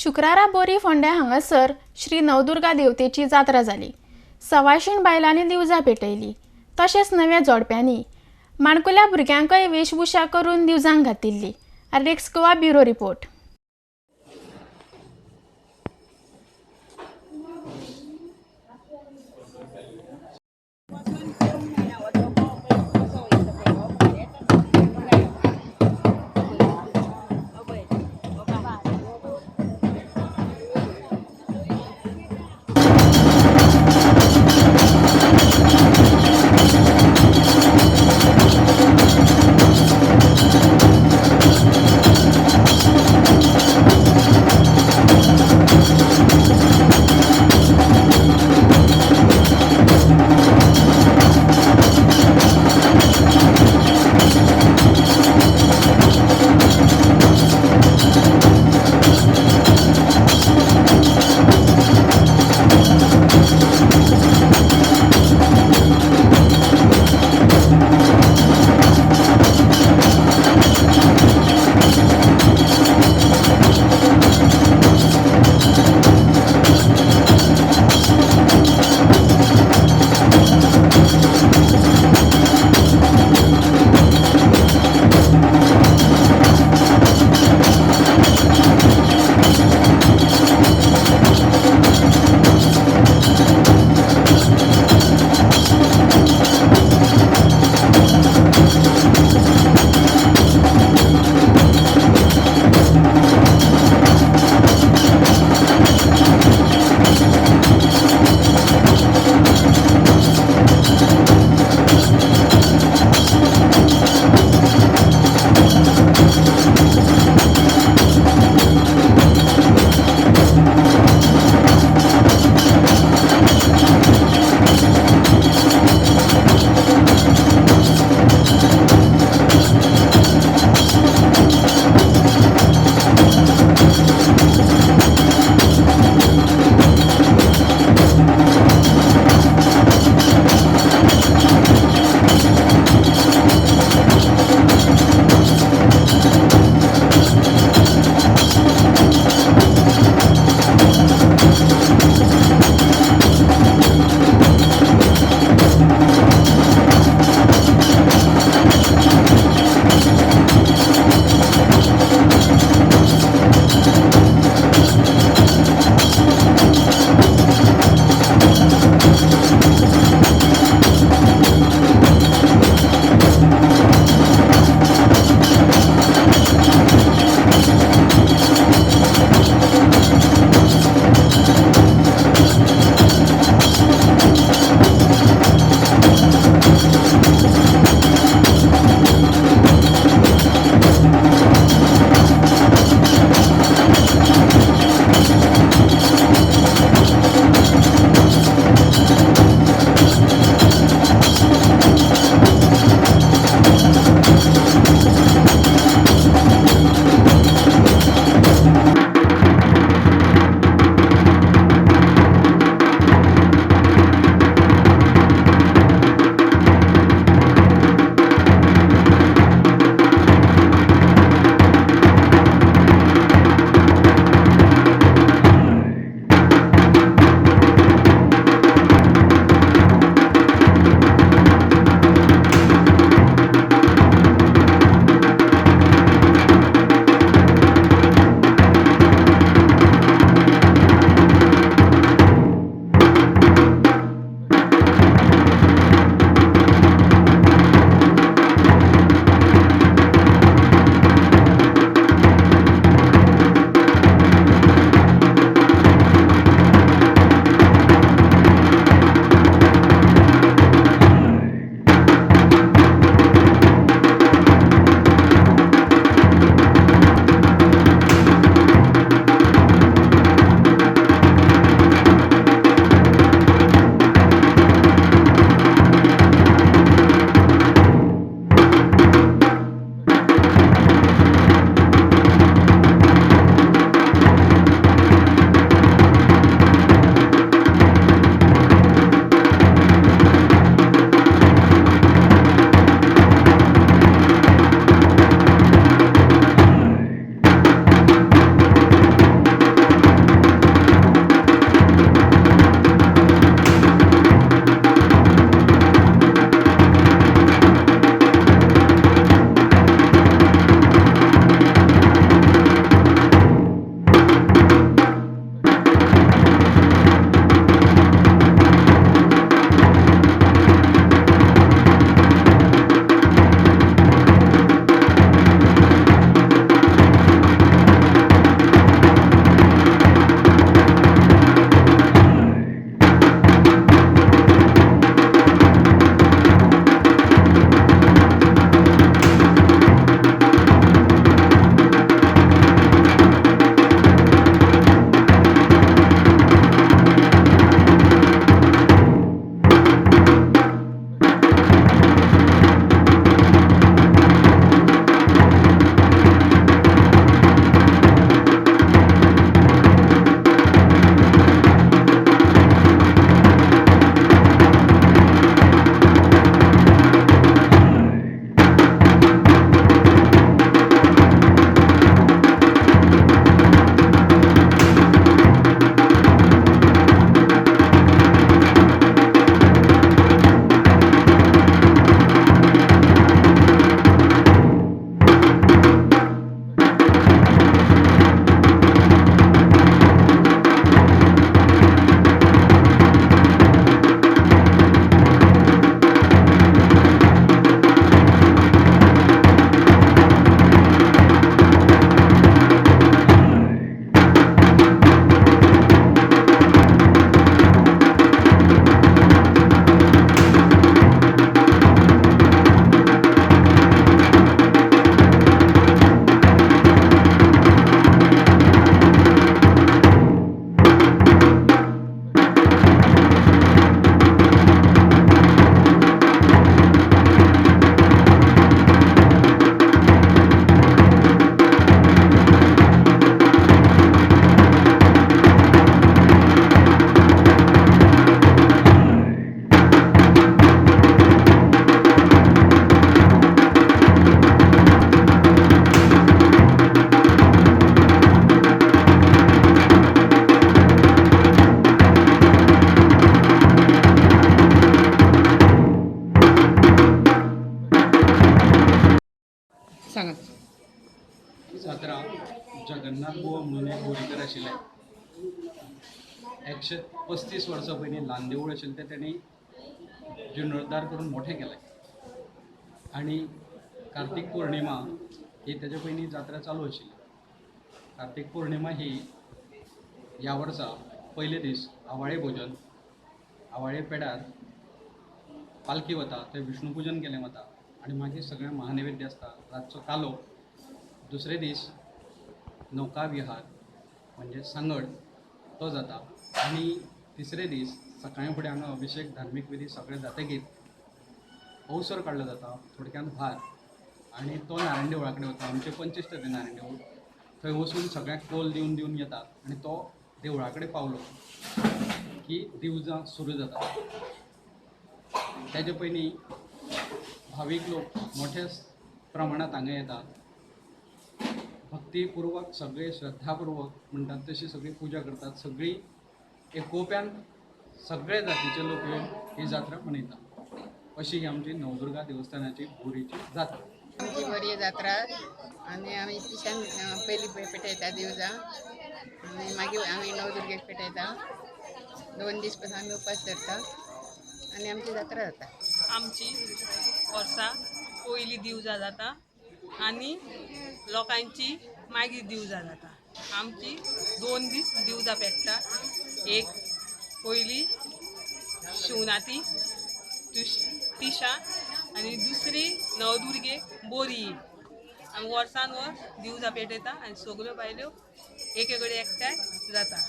शुक्रारा बोरी फोंड्या हांगासर श्री नवदुर्गा देवतेची जात्रा जाली. सवायशीण बायलांनी दिवजां पेटयली, तशेंच नव्या जोडप्यांनी माणकुल्या भुरग्यांकय वेशभूषा करून दिवजांक घातिल्ली. Rex Goa bureau report. भितर आशिल्लें. 135 वर्सां पयलीं ल्हान देवूळ आशिल्लें तें तेणी जिर्णोद्धार करून मोठें केलें. आनी कार्तीक पौर्णिमा ही तेच्या पयलीं जात्रा चालू आशिल्ली. कार्तीक पौर्णिमा ही ह्या वर्सा पयले दीस आवाळे भोजन, आवाळे पेडार पालखी वता, थंय विष्णू पुजन केलें वता आनी मागीर सगळें महानैवेद्य आसता, रातचो कालो. दुसरे दीस नौका विहार म्हणजे सांगड तो जाता आनी तिसरे दीस सकाळीं फुडें हांगा अभिशेक, धार्मीक विधी सगळें जातकीर अवसर काडलो जाता, थोडक्यान भार, आनी तो नारायण देवळा कडेन वता. आमचें पंचिश्ट तें नारायण देवूळ. थंय वचून सगळ्यांक कौल दिवन दिवन येतात आनी तो देवळा कडेन पावलो की दिवजां सुरू जाता. तेजे पयलीं भावीक लोक मोठ्या प्रमाणांत हांगा येतात. भक्तीपुर्वक सगळे श्रद्धापुर्वक म्हणटात तशी सगळी पुजा करतात. सगळी एकोप्यान सगळे जातीचे लोक येवन ही जात्रा मनयतात. अशी ही आमची नवदुर्गा देवस्थानाची बोरीची जात्रा. आमची बरी जात्रा आनी आमी तिशान पयली पेटयता दिवजां आनी मागीर आमी नवदुर्गेक पेटयता. 2 दीस पासून आमी उपास धरता आनी आमची जात्रा जाता. आमची वर्सा पयली दिवजां जाता आनी लोकांची मागीर दिवजां जाता. आमची 2 दीस दिवजां पेट्टा. एक पयली शिवनाती तिशा आनी दुसरी नवदुर्गे बोरी. आमी वर्सान वर्स दिवजां पेटयता आनी सगल्यो बायल्यो एके कडेन एकठांय जाता.